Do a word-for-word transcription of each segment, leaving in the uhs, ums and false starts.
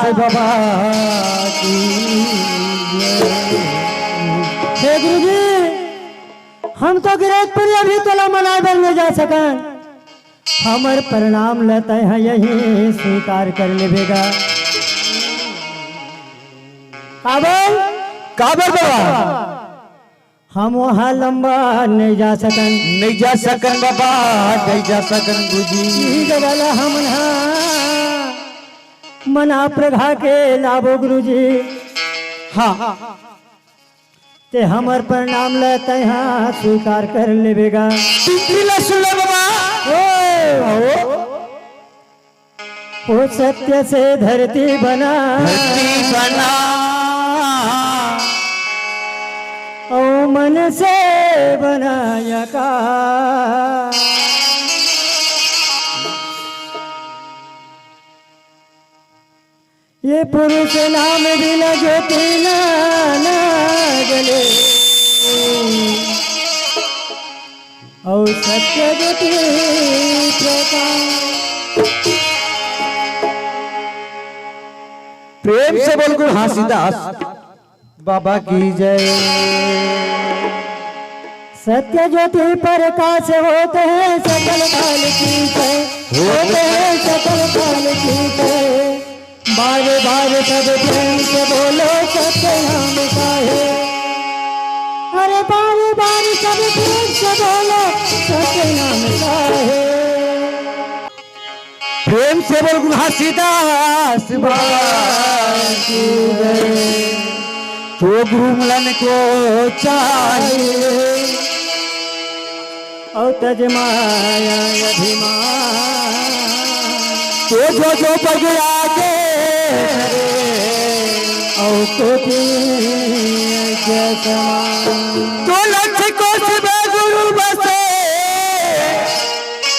बाबा की जय। हे गुरुजी, हम तो गिरैतपुरी अभी तोला मनाए बर नइ जा सकन। हमर प्रणाम ल तैं ह यही स्वीकार कर लेबे गा। काबर? काबर बाबा? हम वहाँ लंबा नइ जा सकन। नइ जा सकन बाबा, नइ जा सकन गुरुजी। ई जगह ल हमन ह मना प्रघा के लाबो गुरुजी। हाँ। ते हमर प्रणाम ल तैं ह स्वीकार कर लेबे गा। पिंपरी ल सुन ले बाबा। ओ। ओ। ओ सत्य से धरती बना। धरती बना। ओ मन से बनाया का। ये पुरुष नाम बिना ज्योति ना, ना जले। और सत्य ज्योति प्रकाश। प्रेम से बोल गुरु घासीदास बाबा की जय। सत्य ज्योति प्रकाश होते हैं सकल काल की जय, होते हैं सकल काल की जय। बार बार सब प्रेम से बोलो सत्य नाम का है। अरे बार बार सब प्रेम से बोलो सत्य नाम का है। प्रेम से बोल गुरु घासीदास बाबा की जय। तो गुरु मिलन को चाहिए। और तज माया अभिमान। तो जो जो पगला के और तो तीन के समान। तो लक्ष्य को शिव गुरु बसे।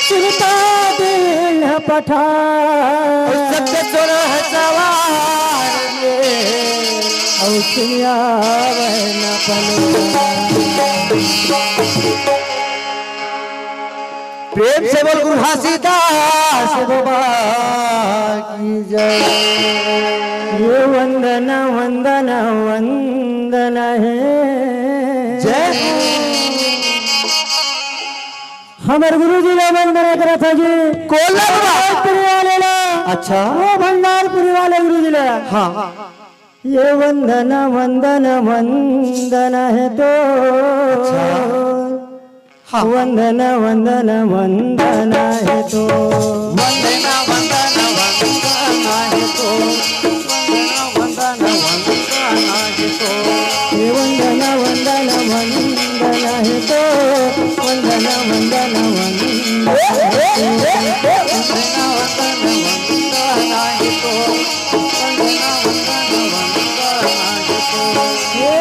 सुरता दिन पठा। और सत्य सोरह सवार में। और सुनिया वह न पलो। प्रेम से बोल गुरु घासीदास बाबा की जय। ये वंदन वंदन वंदन है। जय हो। हमर गुरुजी ला वंदन करत हे जी। कोला बाबा? भंडारपुरी वाले ला। अच्छा। वो भंडारपुरी वाले गुरुजी ला। हाँ। ये वंदन वंदन वंदन है तो। अच्छा। हाँ। वंदन वंदन वंदन है तो। वंदन वंदन वंदन है तो। वंदन वंदन वंदन है तो। ये वंदन वंदन वंदन है तो। वंदन वंदन वंदन है तो। वंदन वंदन वंदन है तो। वंदन वंदन वंदन है तो। हे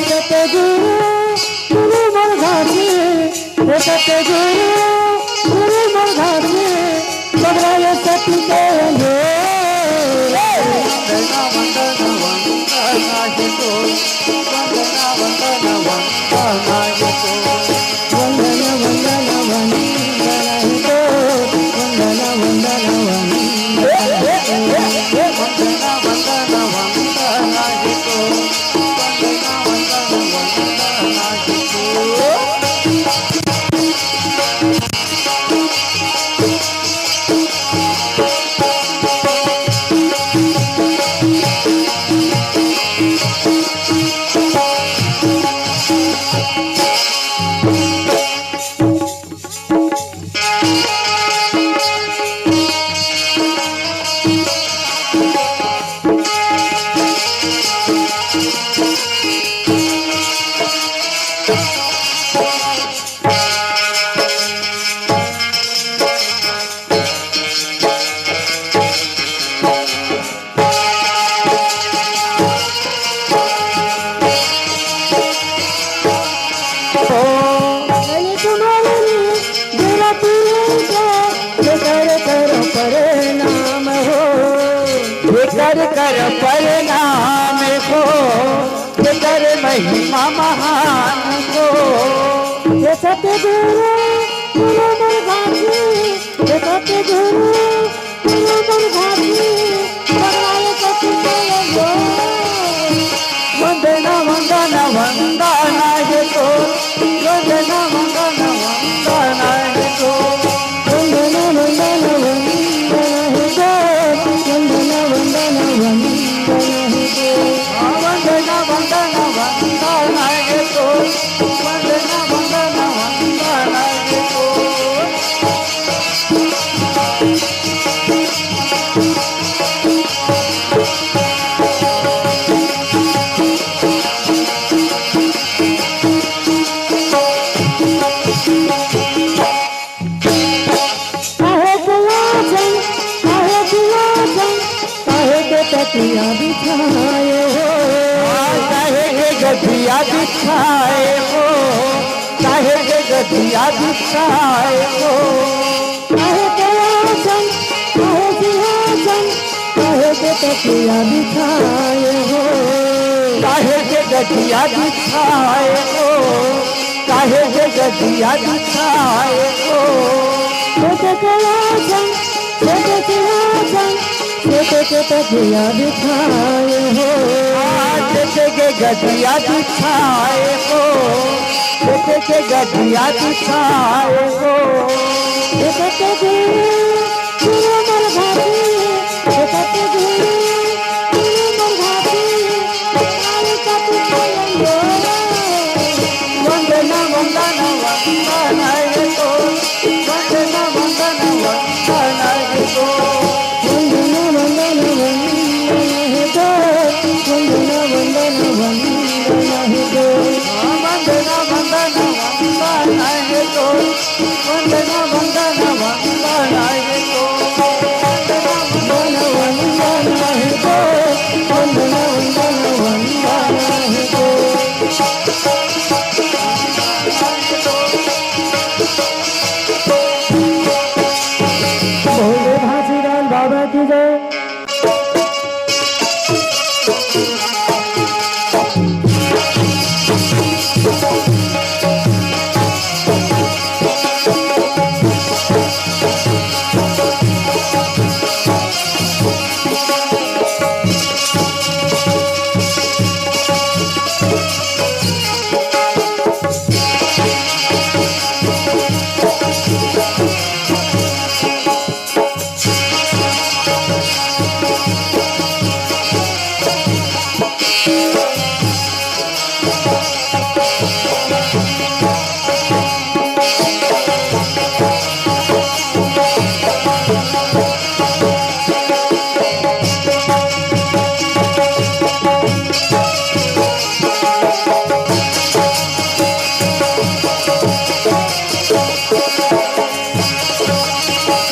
सतगुरु गुरु मोर घासी, हे सतगुरु गुरु मोर घासी, बबरा ये सती के अंजोर। वंदना वंदना वंदना हे तो, वंदना वंदना वंदना हे तो। वंदना वंदना वंदना हे तो, वंदना वंदना वंदना हे तो। वंदना वंदना वंदना हे तो। जेकर कर प्रणाम हो, जेकर कर प्रणाम हो, जेकर महिमा महान हो। हे सतगुरु गुरु मोर घासी, हे सतगुरु गुरु मोर घासी, बबरा ये सती गठिया बिछाए हो। हाँ, काहे के गठिया बिछाए हो, काहे के गठिया बिछाए हो। काहे के आसन, काहे सिंहासन, काहे के तकिया बिछाए हो। काहे के गठिया बिछाए हो, काहे के गठिया बिछाए हो। छोटे के आसन, छोटे के आसन, छोटे के तकिया बिछाए हो। हाँ, छोटे के गठिया बिछाए हो, छोटे के गठिया बिछाए हो। छोटे के गुरु मोर भाभी, छोटे के गुरु मोर भाभी, आई का तू बोलैयो। वंदना, वंदना, वंदना है तो। वंदना, वंदना, वंदना है तो। वंदना, वंदना, वंदना है तो। वंदना, वंदना, वंदना है तो। हाँ, वंदना, वंदना, वंदना है तो। वंदना, वंदना, वंदना है तो। वंदना, वंदना, वंदना है तो। वंदना, वंदना, वंदना है तो। भोले घासीदास बाबा की जय।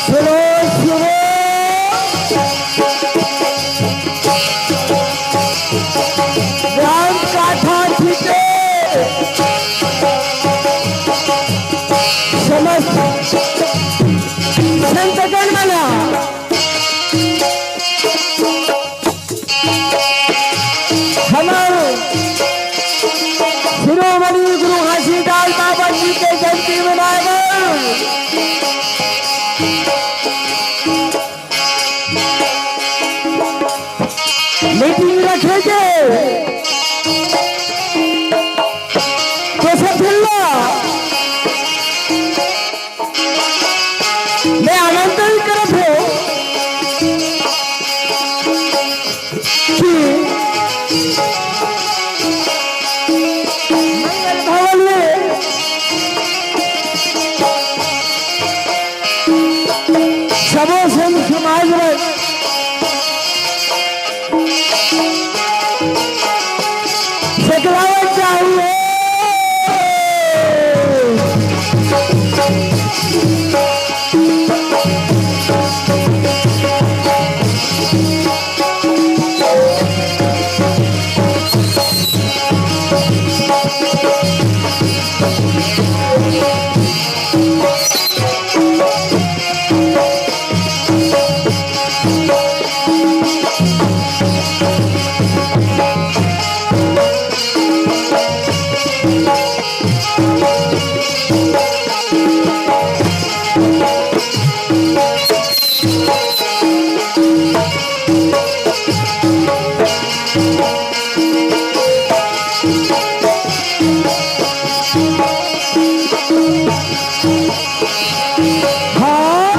सुनो, सुनो। राम काठा छिके। समस्त संतगण मना हमर शिरोमणि गुरु घासीदास बाबा जी के जयंती मनाए बर मीटिंग रखे के तो सब ढिल्ला मैं आमंत्रित करत हूँ कि मंगल भवन में सबो संत समाज में सकरावत चाहिए। हाँ।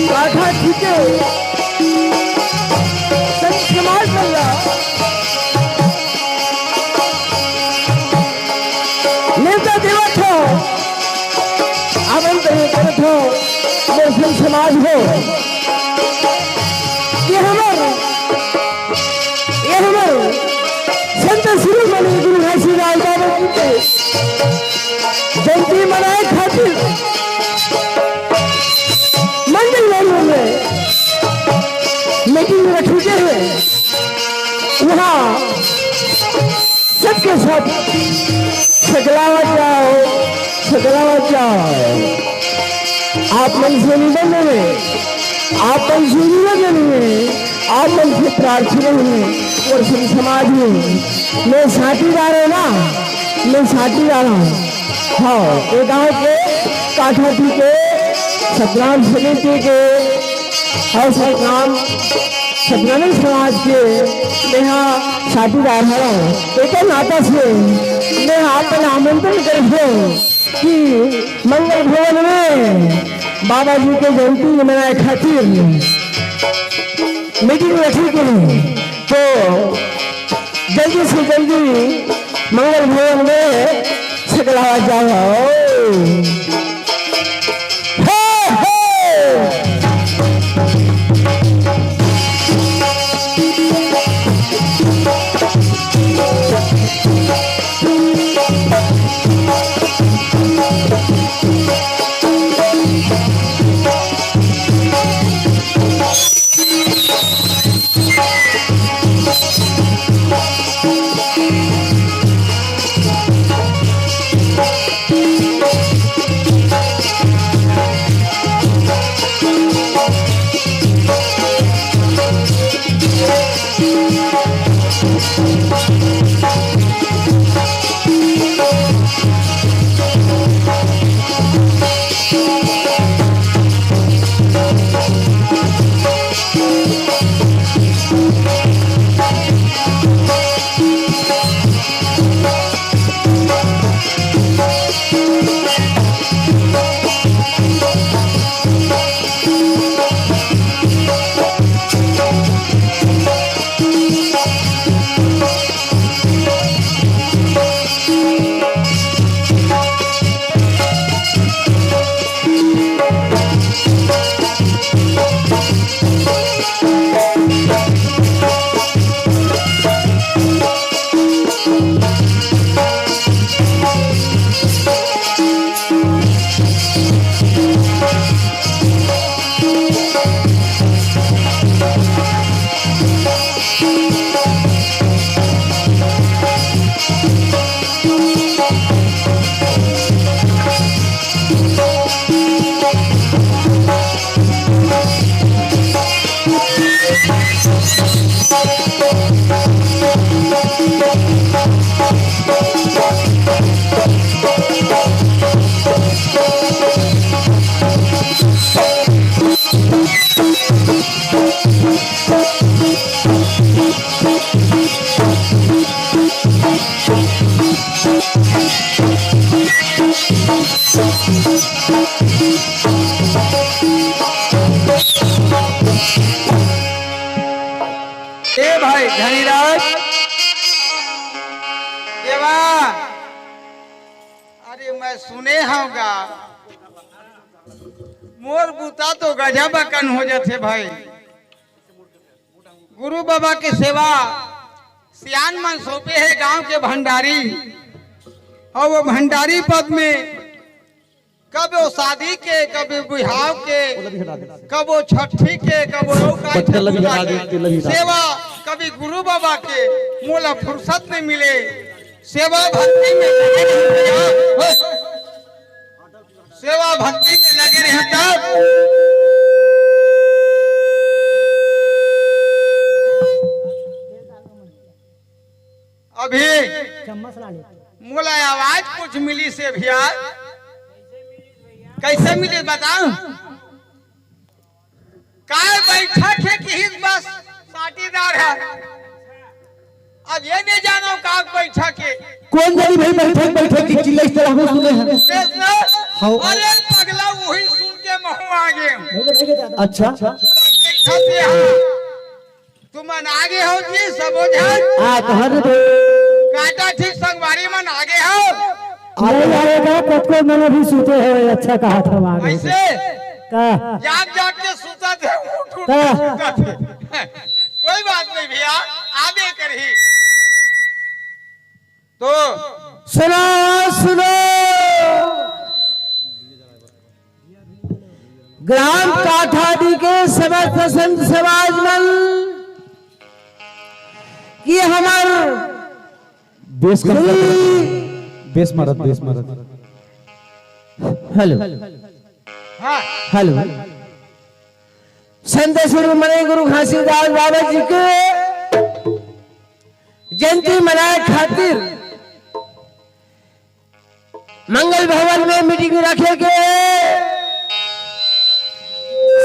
काठा छिके संत समाज मल्ला नेवता देवत हो, आमंत्रित करत हो, मोर संत समाज हो, ये हमर, ये हमर संत शिरोमणि गुरु घासीदास बाबा जी के जयंती मनाए खातिर सकलावत जाओ, सकलावत जाओ। आप मन से निवेदन हे, आप मन से निवेदन हे, आप मन से प्रार्थना हे, अउ सब समाज में मैं साटीदार हूँ ना, मैं साटीदार हूँ। हाँ, ये गांव के काठादी के सतनाम समिति के अउ सतनाम सतनामी समाज के मेहा साटीदार हरंव। एकर नाता से मेहा अपन आमंत्रण करथंव कि मंगल भवन में बाबा जी के जयंती मनाए खातिर मीटिंग रखे के हे। तो जल्दी से जल्दी मंगल भवन में सकलावत जाओ। हे, हे। ए भाई धनीराज, ए बा, अरे मैं सुने हंव गा, मोर बुता तो गजब अकन हो जाथे भाई। गुरु बाबा के सेवा सियान मन सौंपे हे गांव के भंडारी, अउ वो भंडारी पद में कबो शादी के, कबो बिहाव के, कबो छठी के, कबो अउ का पत्थर लगी हटा दे, लगी हटा दे। सेवा कभी गुरु बाबा के मोला फुर्सत नहीं मिले। सेवा भक्ति में लगे रहे भैया। सेवा भक्ति में लगे रहे तब। अभी चम्मच ला ले। मोला आवाज कुछ मिलिस हे भैया। कैसे मिलिस बताओ? काय बैठक हे किहिस बस साटीदार हे। अब ये नहीं जानो का बैठक हे। कोन जानी भाई बैठक, बैठक की चिल्लाइस तेला हमू सुने हन। सुनेस ना? हाँ। अरे पगला वही सुन के महू आगे। अच्छा। बैठक हे, हाँ। तुमन आगे हो जी, सबो झन। आ, कहाँ रे भाई? काटा ठीक संगवारी मन आगे हो। नहीं आएगा, कतको मन अभी सुते हे, अच्छा कहा था वहाँ। ऐसे? का? जाग जाग के सुतत हे, उठ उठ का? के सुतत हे। कोई बात नहीं भैया, आबे करही। तो सुनो, सुनो। ग्राम काठादी के समस्त संत समाज मन कि हमर बेस कम कर। बेस मारत, बेस मारत। हेलो। हेलो। संत शिरोमणि गुरु घासीदास बाबा जी के जयंती मनाए खातिर मंगल भवन में मीटिंग रखे के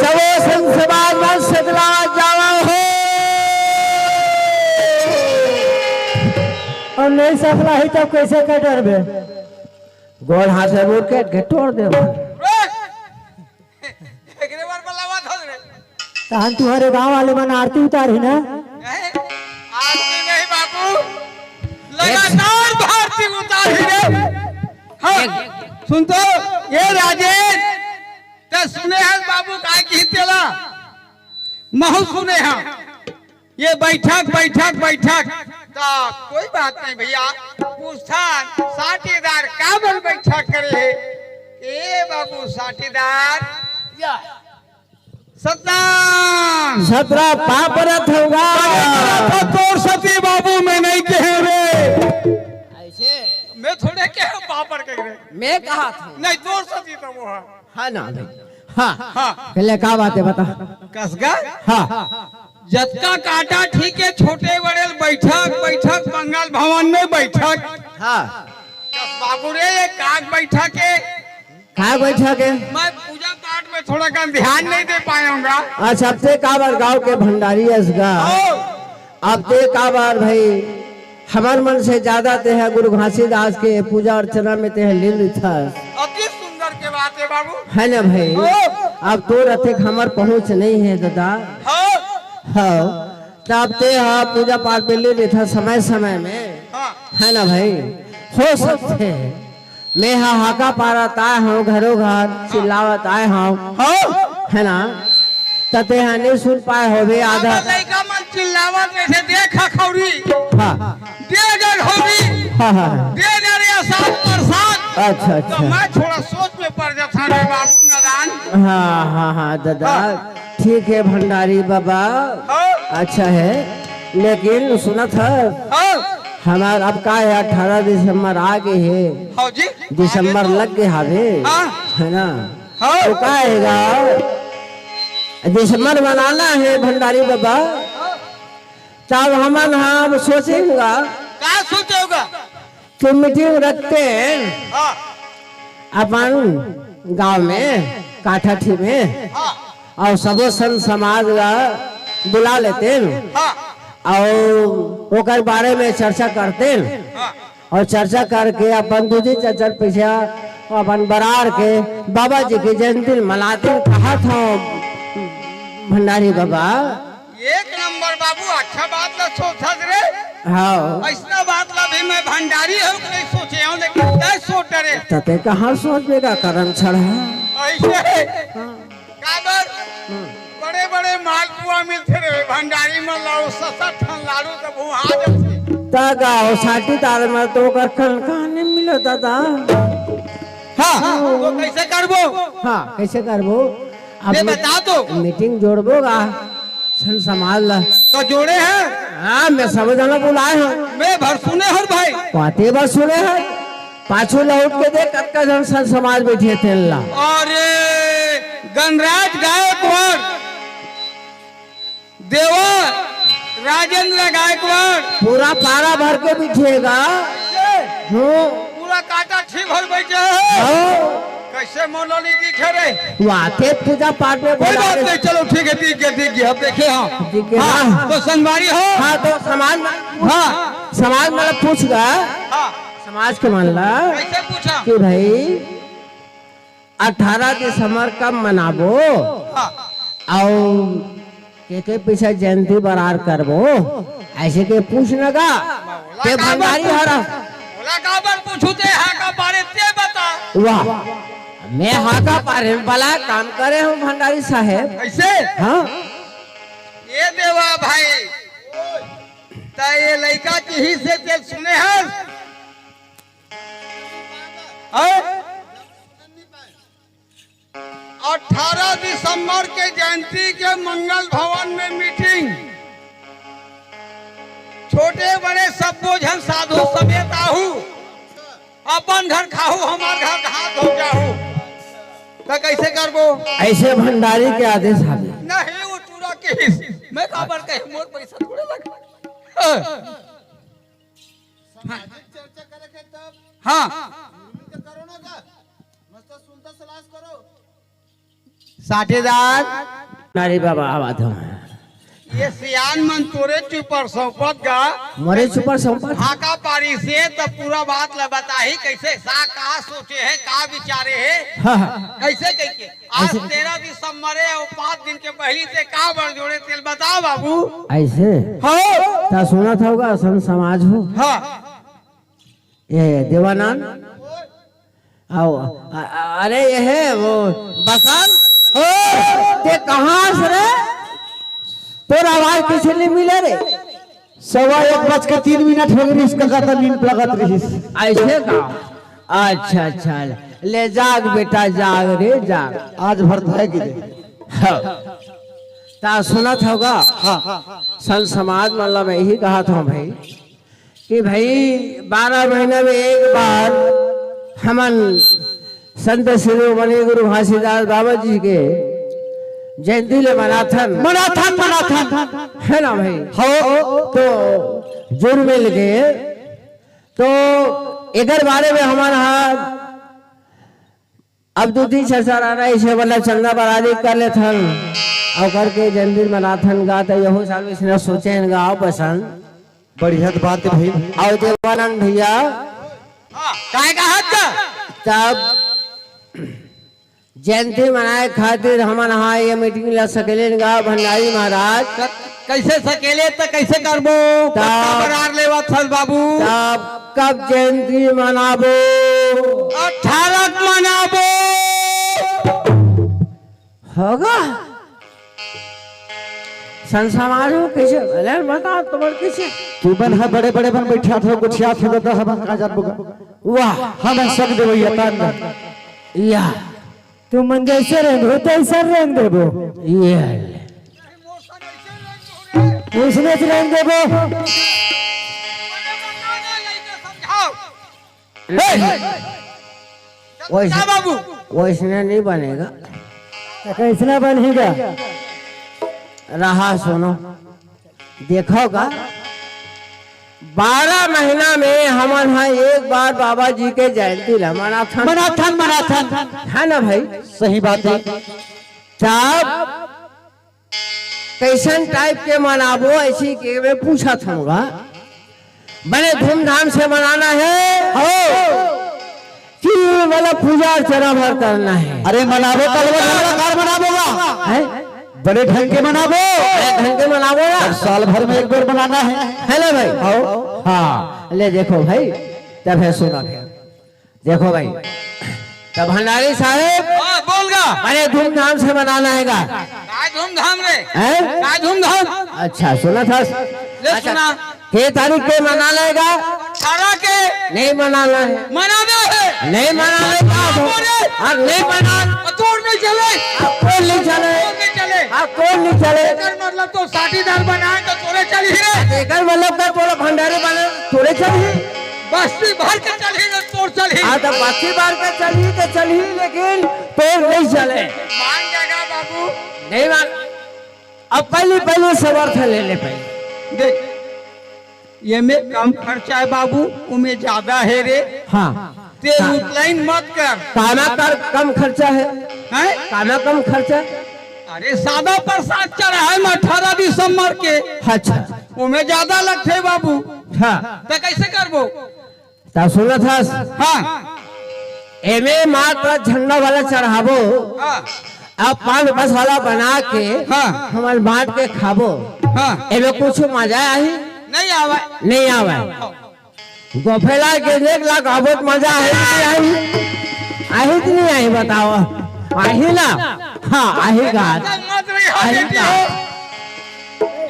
सबो संत समाज मन सकला जावा हो। अउ नहीं सकला ही तब कैसे के डरबे? गोड़ हाथ से मुड़ के, के तोड़ दे। एकरे बर बलावत हस रे। तहन तुहरे गांव वाले मन आरती उतारही ना? नहीं, आरती नहीं बाबू, लगातार भारती उतारही रे। हाँ, सुन तो, ये राजेश, ते सुने हस बाबू काय किही तेला? महू सुने हंव। ये बैठक, बैठक, बैठक। तो कोई बात नहीं भैया, पूछथन साटीदार काबर बैठक करे हे? ए बाबू साटीदार, या। सतरा पापरत होगा। अरे, तोर सती बाबू, मैं नहीं कहे रे। ऐसे? मैं थोड़े कहे पापर कहे रे। मैं कहा था। नहीं, तोर सती तो वो है। हाँ ना भाई। हाँ। हाँ। पहले का बात है बता। कस गा? हाँ। जतका काटा ठीक है, छोटे बड़े बैठक, बैठक, मंगल भवन में बैठक। हाँ। कस बाबू रे, ये काग बैठक है। काय बैठक है? मैं पूजा पाठ में थोड़ा कन ध्यान नहीं दे पाया हूँ गा। अच्छा, अब ते काबर गांव के भंडारी अस गा? ओ। अब ते काबर भाई, हमर मन से ज्यादा तेहा गुरु घासीदास के पूजा अर्चना में तेहा लीन रिथस। अति सुंदर के बात है बाबू। है ना भाई? ओ। अब तोर अतेक हमर पहुंच नहीं है दादा। हाँ। हाँ। तब तेहा पूजा पाठ में लीन रिथस समय समय में। हाँ। है ना भाई? हो सकथे। मैं हा हाका पारत आए हंव, घरो घर चिल्लावत आए हंव। हाँ। है ना? त तेहा नहीं सुन पाए होबे आधा। अब लइका मन चिल्लावत रहिथे, "दे खखौरी, हाँ। दे गरहौरी, हाँ, हाँ, हाँ। दे दे रे असाद प्रसाद।" अच्छा, तो अच्छा। मैं थोड़ा सोच में पड़ जाता रे बाबू नादान। हाँ, हाँ, हाँ, दादा। हाँ। ठीक है भंडारी बाबा। हाँ। अच्छा है, लेकिन सुनत है। हाँ। हमार अब का है, अठारह दिसंबर आ गे हे। हाँ जी। दिसंबर आ गे तो। लग गे हावे। हाँ। है ना? हाँ। तो का हेगा, दिसंबर मनाना है भंडारी बाबा। हाँ। तब हमन हम सोचेगा। का सोचेगा? कि मीटिंग रखते हैं। हाँ। अपन गांव में, काठाठी में। हाँ। अउ सबो संत समाज ला बुला लेतेन। हाँ। अउ ओकर बारे में चर्चा करतेन। हाँ। अउ चर्चा करके अपन दू दिन चार चार पैसा अपन बरार के बाबा जी के जयंती मनातेन, कहत हंव भंडारी बाबा। एक नंबर बाबू, अच्छा बात ला सोचत रे। हाँ। अइसना बात ला भी मैं भंडारी हंव कि नहीं सोचे हंव, लेकिन तैं सोच रे। त तैं कहाँ सोचबे गा करम छड़ा। अइसे। हाँ। काबर? हम्म। बड़े-बड़े मालपुआ मिलथे रे, भंडारी मन ला, ओ सत्तर ठन लाडू त भुंहा जथे। त गा, ओ साटीदार मन तो ओकर कन-, कहाँ नहीं मिलत दादा। हाँ, तो कइसे करबो? हाँ, कइसे करबो? अब ये मी-, बता तो। मीटिंग जोड़बो गा, संत समाज ला। तो जोड़े हस? हाँ, मैं सब जना बुलाए हंव। मैं भर सुने हंव भाई। बातें बस सुने हंव। पाछू लौट के देख, कतका झन संत समाज बइठे तेन ला। अरे, गणराज गायकवाड़, देवा राजेंद्र गायकवाड़। पूरा पारा भर के बइठे गा। हम्म। पूरा काठाठी भर बइठे हे। हाँ। कइसे मोनोली दिखे रे? वाते पूजा पाठ में कोई बात नहीं, चलो ठीक है, दिख गया, दिख गया, अब देखे हम। दिख गया। हाँ, तो संगवारी हो। हाँ, तो समाज में, हाँ। समाज में पूछ गा। हाँ। समाज के मन ला कइसे पूछा? कि भाई, अठारह दिसंबर कब मनाबो? हाँ। अउ के के पइसा जयंती बरार करबो? अइसे के पूछ न गा। ओला ते काबर भंडारी पूछू? हरा। ओला काबर पूछू ते हाका पारे ते बता। वाह, मैं हाका पारे में बला काम करे हंव भंडारी साहेब। अइसे? हाँ। ये देवा भाई, त ये लइका किही से ते सुने हस? हैं? अठारह दिसंबर के जयंती के मंगल भवन में मीटिंग। छोट ते बड़े सब्बो झन साधु समेत आहू, अपन घर खाहू, हमार घर हाथ धो जाहू, त कइसे करबो? अइसे भंडारी के आदेश हावे। नहीं, वो टूरा कहिस, मैं काबर कहे, मोर पइसा थोड़े लगे। सामाजिक चर्चा करे के तब हाँ। मिलके करो ना का? मस्त सुनता सलास करो। साठेदार। अरे बाबा, आवत हंव। ये सियान मन तोरे चुपर सौंपत गा। मोरे चुपर सौंपत? हाँ, का पारी से त पूरा बात ला बताही, कइसे सा का सोचे हे, का विचारे हे, हाँ, हाँ। कइसे कहिके। आज अइसे तेरह दिसंबर हे अउ पाँच दिन के पहिली ते का बर जोड़े तेल बता बाबू। अइसे? हाँ। त सुनत हव गा, संत समाज हो। हाँ। ये देवानंद। अउ, अ-, अ-, अरे ये हे वो बसंत। हो, ते कहाँ हस रे? तोर आवाज कइसे नइ मिले रे? सवा एक बज के तीन मिनट हो गइस, कका त नींद लगत रहिस। अइसे का? अच्छा, अच्छा। ले जाग बेटा, जाग रे, जाग। आज भर धाय गिरे। हाँ। त सुनत हव गा? हाँ। संत समाज मन ला मैं इही कहत हंव भई, कि भई बारह महीना में एक बार हमन संत शिरोमणि गुरु घासीदास बाबा जी के जयंती ले मनाथन। मनाथन, मनाथन। हे ना भई? हो। त जुड़ मिल के, त एकर बारे में हमन हा अब दू तीन चर्चा रहा, अइसे मतलब चंदा बरारी कर लेथन, अउ करके जयंती मनाथन गा, त यहू साल अइसने सोचे हन गा, आओ बसंत। बढ़िया बात हे भई। अउ देवानंद भइया। हाँ, काय कहत का? तब जयंती मनाए खातिर हमन हा ये मीटिंग ला सकेलेन गा भंडारी महाराज। क-, कइसे सकेले त कइसे करबो? तब पत्ता बरार लेवत हस बाबू। तब कब जयंती मनाबो? अठारह मनाबो। होगा? संत समाज हो कइसे? भले बता, तुम्हार कइसे? तुमन ह बड़े-बड़े मन बइठाथव, गोठियाथव, त हमन का जानबो गा? वाह। हमन सब देवइया तान। या। तुमन जइसे रेंगहू, तइसे रेंग देबो। ये। अइसने रेंग देबो। ए! वइस-, का बाबू? वइसने नइ बने गा। त कइसने बनही गा? रहा सुनो, देखव गा, बारह महीना में हमन हा एक बार बाबा जी के जयंती ला मनाथन। मनाथन, मनाथन। हे ना भई? सही बात हे। तब कइसन टाइप के मनाबो, अइसे के मैं पूछत हंव गा। बड़े धूमधाम से मनाना हे। हो। कि मतलब पूजा अर्चना भर करना हे। अरे मनाबो, कल वो ढंग का कार मनाबो गा। हैं? बड़े ढंग के मनाबो। बड़े ढंग के मनाबो ना। अब साल भर में एक बार मनाना हे। हे ना भई? हो। हाँ। ले देखो भई, तब हे सुना फिर। देखो भई, त भंडारी साहेब, हाँ, बोल गा। बड़े धूमधाम से मनाना हे गा। काय धूमधाम रे? हैं? काय धूमधाम? अच्छा, सुनत हस? ले अच्छा, सुना। के तारीख के मनाना हे गा? अठारह के। नइ मनाना हे। मनाना हे। नइ मनाना हे का हो? अरे। अउ नइ मना। तोर नइ चले। अउ कोन नइ चले? तोर नइ चले। अउ कोन नइ चले? एकर मतलब तो साठीदार बनाए त तोरे चलही रे। एकर मतलब का तोला भंडारी बनाए तोरे चलही? बस्ती भर के चलही रे, तोर चलही। हाँ, त बस्ती भर के चलही त चलही, लेकिन तोर नइ चले। मान जाएगा बाबू। नइ मान। अब पहिली, पहिली समर्थ ले ले पहिली। देख, एमे कम खर्चा हे बाबू, ओमे जादा हे रे। हाँ। ते हाँ। उतलाइन मत कर। कामा कर कम खर्चा हे? हैं? कामा कम खर्चा? अरे, सादा प्रसाद चढ़ाए म अठारह दिसंबर के। अच्छा। ओमे जादा लगथे बाबू। हाँ। त कइसे करबो? त सुनत हस? हाँ। एमे मात्र झंडा वाला चढ़ाबो। हाँ। अउ पान मसाला बना के हाँ। हमन बांट के खाबो। हाँ। एमे कुछ मजा आही? नइ आवय। नइ आवय। गोफेला के देख ला, का बहुत मजा आही कि नइ आही? आही कि नइ आही, बताओ। आही ना? हाँ, आही गा। मत रही, आही बेटी। गा।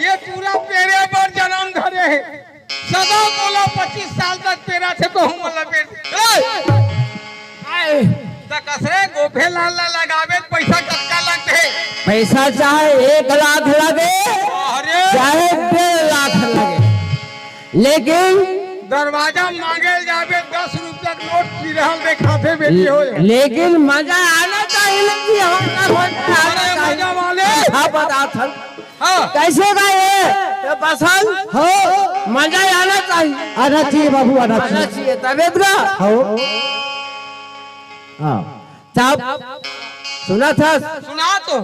ये टूरा पेरे बर जनम धरे हे। सदा बोला पच्चीस साल तक पेरा थे तो हम लपेट। ए! आए। त कसरे गोफेला ला लगाबे त पइसा कतका लगथे? पइसा चाहे एक लाख लगे, अरे! चाहे डेढ़ लाख लगे। लेकिन दरवाजा मांगे जाबे, दस रुपया के नोट चिरहल देखाथे बेटी हो। लेकिन मजा आना चाहिए ना कि हमरा मजा आना अरे चाहिए। मजा वाले। हाँ, बता था। हाँ। कैसे का ये? ये पसंद? हो। मजा आना चाहिए। आना चाहिए बाबू, आना आना चाहिए। चाहिए, तबीयत का? हो। हाँ। साहब, सुना था? सुना तो।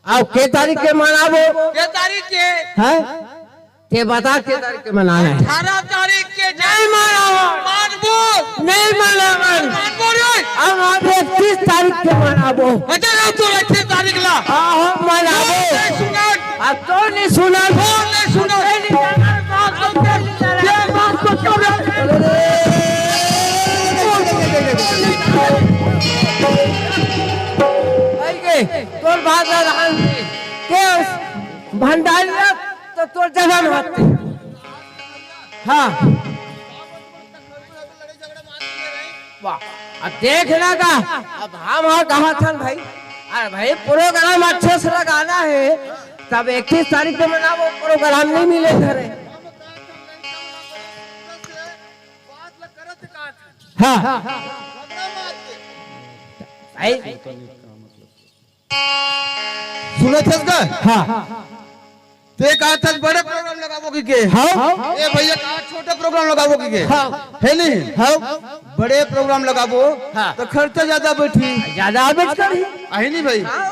अब के तारीख के मनाबो? के तारीख के? हैं? ते बता के तारीख के मनाना है। अठारह तारीख के नहीं मनावन। मानबो। नहीं मनावन। मानबो रे। अब आप इकतीस तारीख के मनाबो। अच्छा, हम तो इकतीस तारीख ला। हाँ, हाँ, मनाबो। नहीं सुनत। अब तो नहीं सुनत। तो नहीं सुनत। नहीं जाना, बात को कर लीजिए। ये बात को कर भाई के, तोर बात है, राम जी। के भंडारी तो तोर जगह में आते। हाँ। वाह, अब देख ना का, अब हम हाँ कहा था भाई, अरे भाई, प्रोग्राम अच्छे से लगाना है, तब इकतीस तारीख को मना, वो प्रोग्राम नहीं मिले घरे। हाँ। भाई, सुनत हस का? हाँ। ते कहा था बड़े प्रोग्राम लगाबो की के? हाँ। ए भैया, कहा छोटे प्रोग्राम लगाबो की के? हाँ। है नहीं? हाँ। बड़े प्रोग्राम लगाबो, हाँ। तो खर्चा ज्यादा बैठी। ज्यादा आबेच करही। आहे नहीं भाई? हाँ।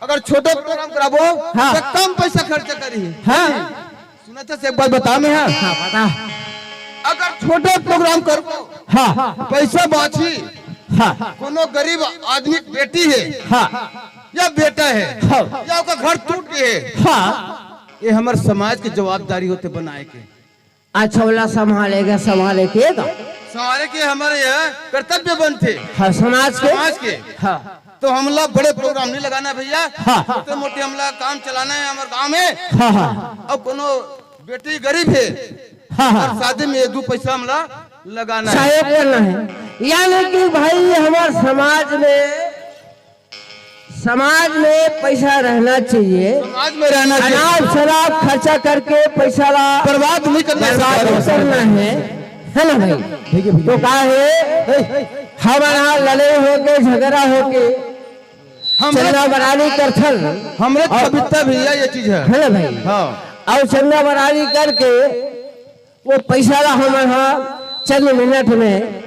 अगर छोटे प्रोग्राम कराबो, हाँ। तो कम पैसा खर्चा करही। हाँ। सुनत हस, एक बात बता मैं, हाँ। हाँ, बता। अगर छोटे प्रोग्राम करबो, हाँ। पैसा बाँची, हाँ। कोनो गरीब आदमी के बेटी है, हाँ। या बेटा है, हाँ। या ओकर घर टूट गए है, हाँ। ये हमर समाज के जवाबदारी होते बनाए के। अच्छा, ओला संभालेगा, संभाले के तो? संभाले के हमर यह कर्तव्य बनथे। हाँ, समाज के? समाज के। हाँ। तो हमला बड़े प्रोग्राम नहीं लगाना भैया। हाँ। छोटे मोटे हमला काम चलाना है हमर गांव में। हाँ, हाँ। अब कोनो बेटी गरीब है, हाँ, हाँ। और शादी में ये दू पैसा हमला लगाना है। सहयोग करना है। यानी कि भाई, हमारे समाज में, समाज में पैसा रहना चाहिए। समाज में रहना चाहिए। अनाप शराब खर्चा करके पैसा ला बर्बाद नहीं करना बर्बाद नहीं करना है, है ना भाई? ठीक है, ठीक है। तो का है, हमारा लड़ाई होके, झगड़ा होके, हमरे चंदा बरानी करथन। हमरे और कविता भैया ये चीज है। है ना भाई? हाँ। और चंदा बरानी करके वो पैसा ला हमन ह चंद मिनट में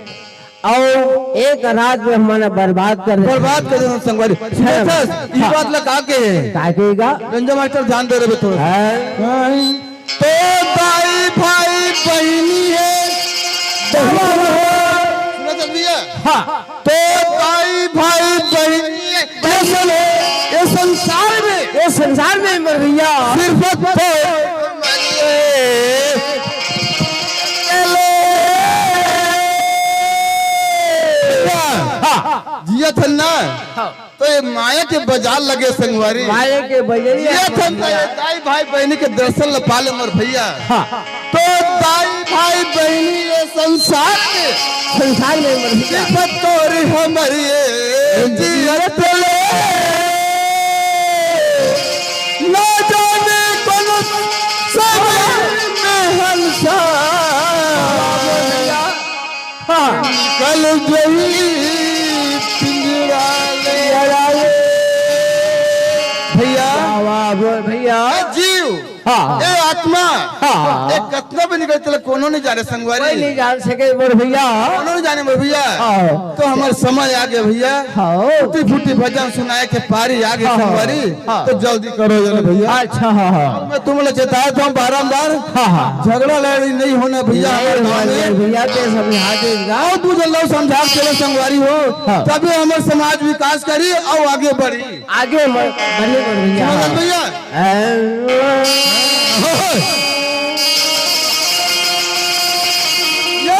और एक रात में हमन बर्बाद कर देथन। बर्बाद कर देथन संगवारी। है ना? अच्छा, ई हाँ। बात ला का के है? का के गा? रंजन मास्टर ध्यान दे रहे थोड़ा। हाँ। हाँ। तो दाई भाई बहिनी है। सुना चल भैया? हाँ। तो दाई भाई बहिनी है। ये संसार में, ये संसार में मर भैया। सिर्फ तो हाँ। जिया थन ना। हाँ। तो ये माया के बाजार लगे संगवारी। माया के बजरिया जिया थन ना, ये दाई भाई बहिनी के दर्शन ल पाले मोर भैया। हाँ। तो दाई भाई बहिनी ये संसार में, संसार में मर भैया। सिर्फ तोरी हमरी ये जियत ले। ना जाने कौन समय में हंसा हाँ। कल जही पिंजरा ले आए। भैया। वाह, वाह, बोल भैया। ए जीव। हाँ। ए आत्मा। हाँ। ए कतना भी निकल चले, कोनो नहीं जाने संगवारी। कोई नहीं जान सके मोर भैया। कोनो नहीं जाने मोर भैया। हाँ। तो हमर समय आ गया भैया। हाँ। टूटी फूटी भजन सुनाए के पारी आ गया हाँ, हाँ। संगवारी। हाँ। तो जल्दी करो जरा भैया। अच्छा, हाँ, हाँ। मैं तुम लोग चेताया था बारंबार। हाँ, हाँ। झगड़ा लड़ाई नहीं होना भैया, नहीं हमारे गाँव होना में। भैया, ते समझा देगा। और तू जल्दी समझा के चलो संगवारी हो, हाँ। तभी हमारे समाज विकास करी और आगे बढ़ी। आगे बढ़-, बढ़िए बढ़ भैया। समझ भैया? हाँ। ये।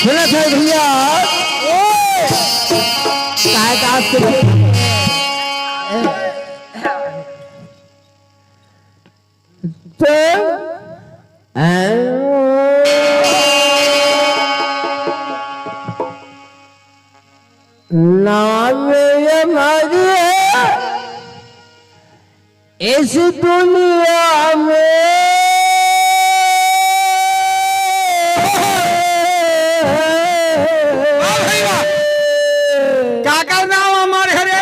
सुनत है भैया, काय दास के तो नाम ये मारिए। इस दुनिया में। वाह भाई वाह। का का नाम हमारे हरे?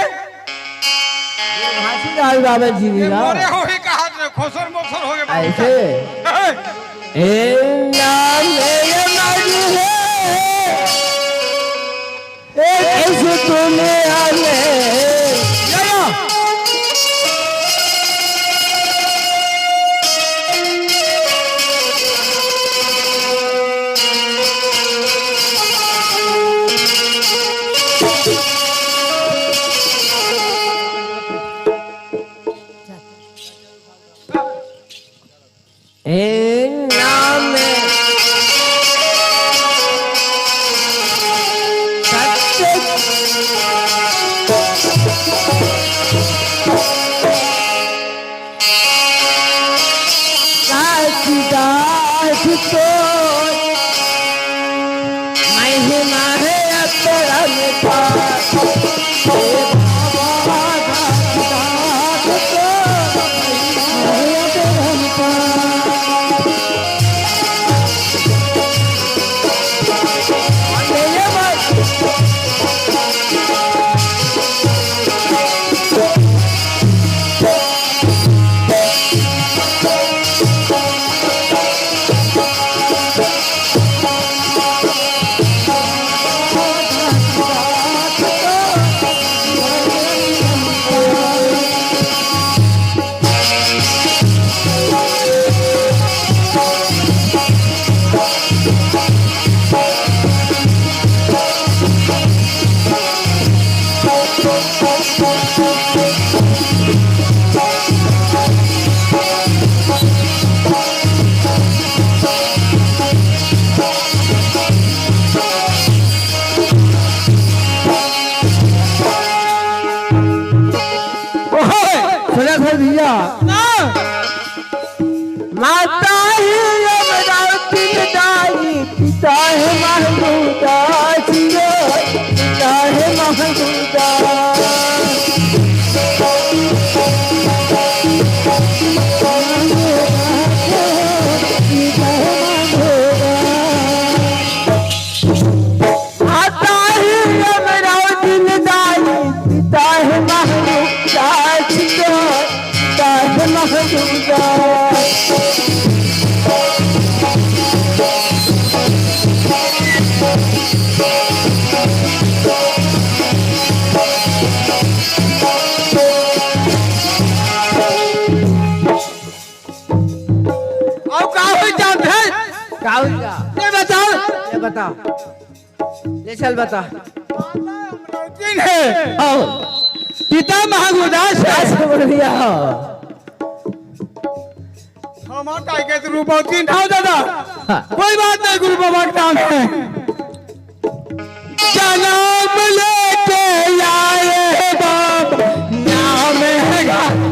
घासीदास बाबा जी ये का। मोरे हो ही कहा थे, खोसर मोसर हो गए बाबू। ऐसे? ए, नाम मेरे मजनू है। ए, इस दुनिया में। या, या। ए नाम सत्य काशिदास तो महिमा है अपरंपार। ओए, सुना था भैया। ना। माता ही अमरावती में दाई, पिता है महमूदा जी, पिता है महमूदा। आता ही अमरावती में दाई, पिता है महमूदा जी, पिता है महमूदा। अउ का होई जानत हस? का होई का? ये बताओ। ये बता। ले चल बता। अमरावती है। आओ। पिता महमूदा जी। क्या समझ लिया? हमार टाइगर रूपवती नाम दादा। हाँ। कोई बात नहीं, गुरु बाबा का नाम है। जन्म लेके आए बाबा, नाम है गा-,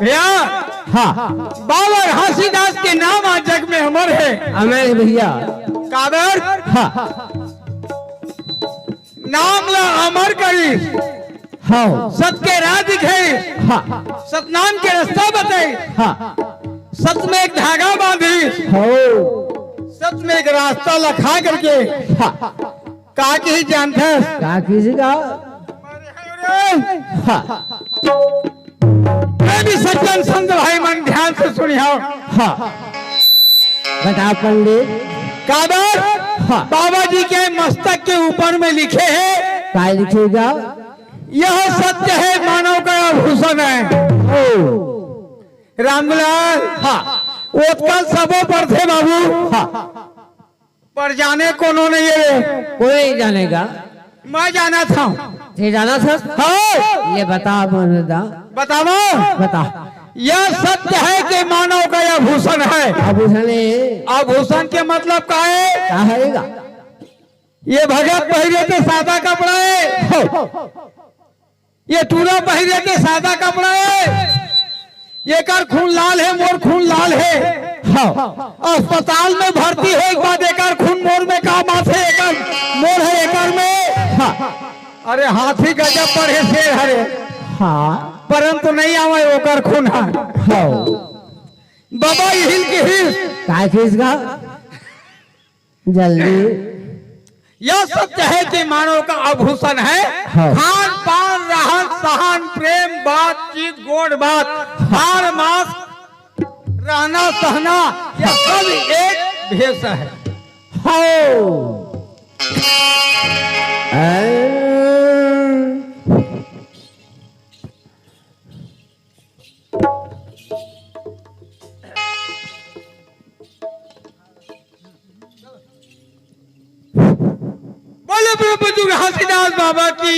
भैया, हाँ। बाबा घासीदास के नाम आज जग में अमर है। अमर है भैया। काबर? हाँ। नाम ला अमर करी। हाँ। सत के राह दिखाई। हाँ। सतनाम के रास्ता बताई। हाँ। सत में एक धागा बांधी। हो। सत में एक रास्ता लखा करके। हाँ। का किही जानथस? का किही का? हाँ। प्रेमी सज्जन संत भाई मन ध्यान से सुनिहव। हाँ। बता पंडित। काबर? हाँ। बाबा जी के मस्तक के ऊपर में लिखे हे। का लिखे गा? यह सत्य है, मानव का आभूषण है। ओ। रामलाल। हाँ। ओतका सबो पढ़थे बाबू। हाँ। पर जाने कोनो नहीं है। कोई नहीं जानेगा। मैं जानथंव। ये जानथस? हाँ। ये बता, बोल दा। बतावंव? बता। यह सत्य है कि मानव का यह आभूषण है। आभूषण है। आभूषण के मतलब का है? का है गा? ये भगत पहिरे ते सादा कपड़ा हे, ये टूरा पहिरे ते सादा कपड़ा हे, एकर खून लाल हे, मोर खून लाल हे। हाँ। अस्पताल में भर्ती होए के बाद एकर खून मोर में काम आथे, एकर मोर हे एकर में। हाँ। अरे हाथी गजब बढ़े शेर हरे, हाँ। परंतु नहीं आवे ओकर खून ह। हाँ। बाबा हिल के हिल। काय चीज का? जल्दी। यह सत्य है कि मानव का आभूषण है। हाँ। खान पान, रहन सहन, प्रेम, बातचीत, गोड़ बात, हार मास, रहना सहना, यह सब एक भेष है। हाँ। बोलो प्रभु जी घासीदास बाबा की।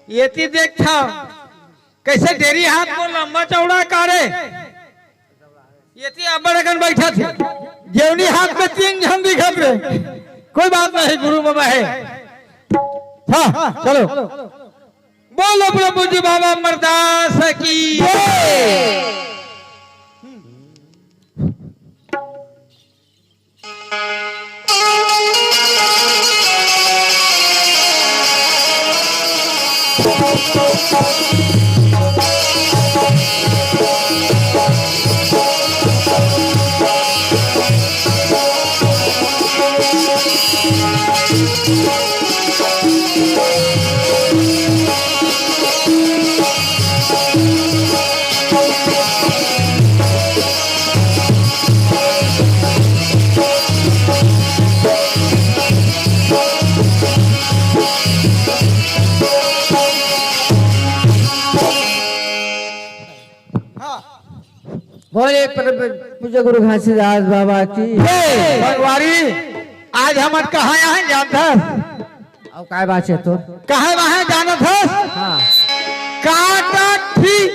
ये ती देख था, कैसे डेरी हाथ को लंबा चौड़ा करे। ये ती अब्बड़ अकन बैठा थे, जेवनी हाथ में तीन झन दिखत रहे। कोई बात नहीं, गुरु बाबा है। हाँ, चलो। बोलो प्रभु जी बाबा अमरदास की। बोले परम पूज्य गुरु घासीदास बाबा की। हे, संगवारी, आज हमन कहाँ आए जानथस? अउ काय बात हे तो? कहाँ आए जानथस? हाँ। काटा ठीक।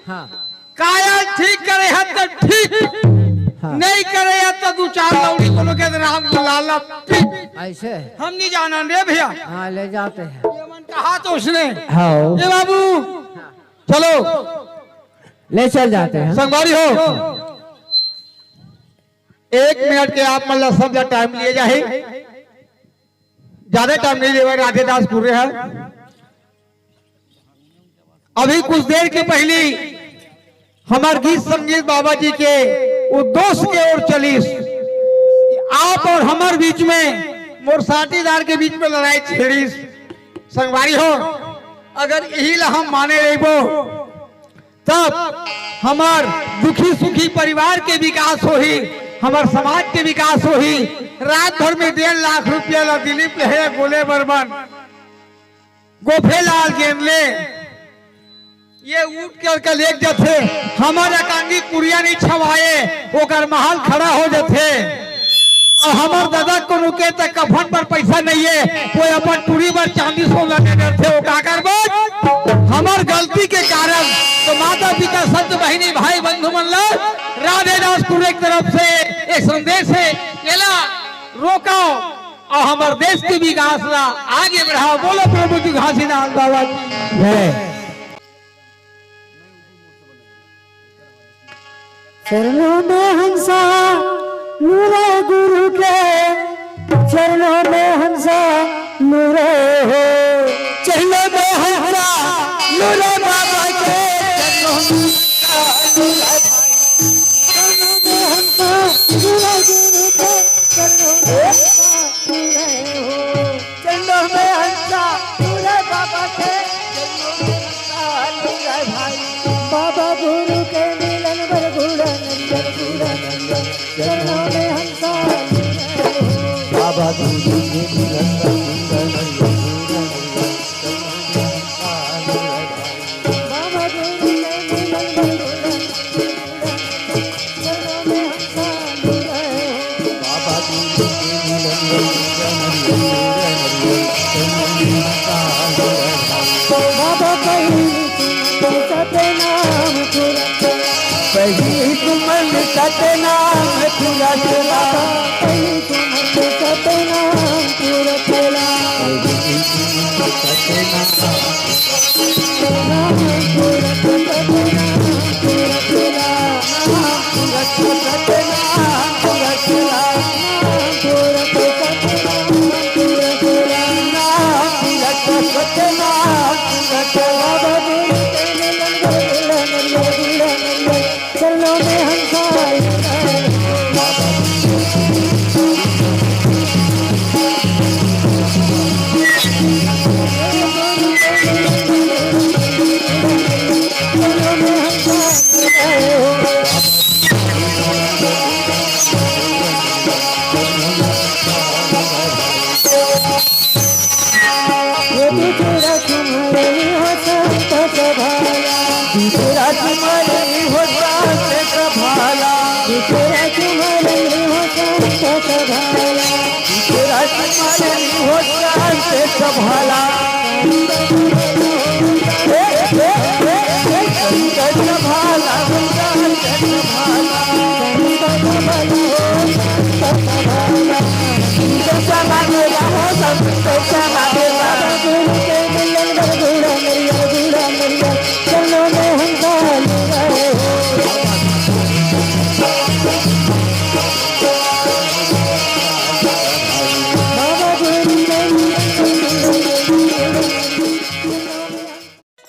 हाँ। काया ठीक करे हस त ठीक। हाँ। नहीं करे हस त दू चार लौड़ी कोनो के नाम बुला ला ठीक। ऐसे? हम नहीं जानन रे भैया। हाँ, ले जाते हैं। ये मन कहा तो उसने। हाँ। ये बाबू, चलो। ले चल जाते हैं। संगवारी हो, एक मिनट के आप मन ला सब ला टाइम लिए जाही, ज्यादा टाइम नहीं लेवा। राधेदास पूरे हर अभी कुछ देर के पहली हमार गीत संगीत बाबा जी के उद्देश्य के ओर चलिस। आप और हमार बीच में, मोर साथीदार के बीच में लड़ाई छेड़िस। संगवारी हो, अगर यही ला हम माने रहिबो, तब हमार दुखी सुखी परिवार के विकास होही, हमार समाज के विकास होही। रात भर में डेढ़ लाख रुपया ला दिलीप लहरिया गोले बर्मन गोफेलाल गेंदले ये उठ कर के लेग जाथे, हमर एकांगी कुरिया नहीं छवाए, ओकर महल खड़ा हो जाथे। अउ हमर दादा कोनो के त कफन बर पैसा नहीं है, कोई अपन टूरी बर चांदी सोना दे देथे, वो का करबो? हमर गलती के कारण तो माता पिता संत बहिनी भाई बंधु मन ला राधेदास कुरे के तरफ से एक संदेश है, एला रोको अउ हमर देश के विकास ला आगे बढ़ाओ। बोलो प्रभु जी घासीदास बाबा की जय। चरणों में हंसा लूरे गुरु के, चरणों में हंसा लूरे हो, चरणों में हंसा लूरे बाबा के, चरणों में हंसा लूरे भाई, चरणों में हंसा लूरे गुरु के, चरणों में हंसा लूरे हो। चंडो में हंसा पूरे बाबा के, चंडो में हंसा पूरे भाई। बाबा गुरु के मिलन बर गुड़ा नंदन, गुड़ा नंदन। चंडो में हंसा पूरे हो। बाबा गुरु के मिलन बर गुड़ा नंदन, गुड़ा नंदन। चंडो में हंसा पूरे भाई। बाबा गुरु के मिलन बर गुड़ा नंदन। बाबा कहीं तुमसे प्रणाम तुरंत। कहीं तुम मन सतनाम पूरा चला। सतनाम पूरा चला।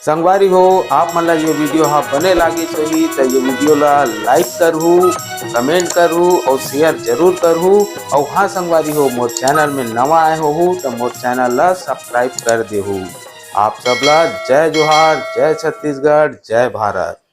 संगवारी हो, आप मन ला ये वीडियो हा बने लागिस होही त ये वीडियो ला लाइक करहू, कमेंट करहू और शेयर जरूर करहू। और हाँ संगवारी हो, मोर चैनल में नवा आए होहू त मोर चैनल ला सब्सक्राइब कर देहू। आप सब ला जय जोहार, जय छत्तीसगढ़, जय भारत।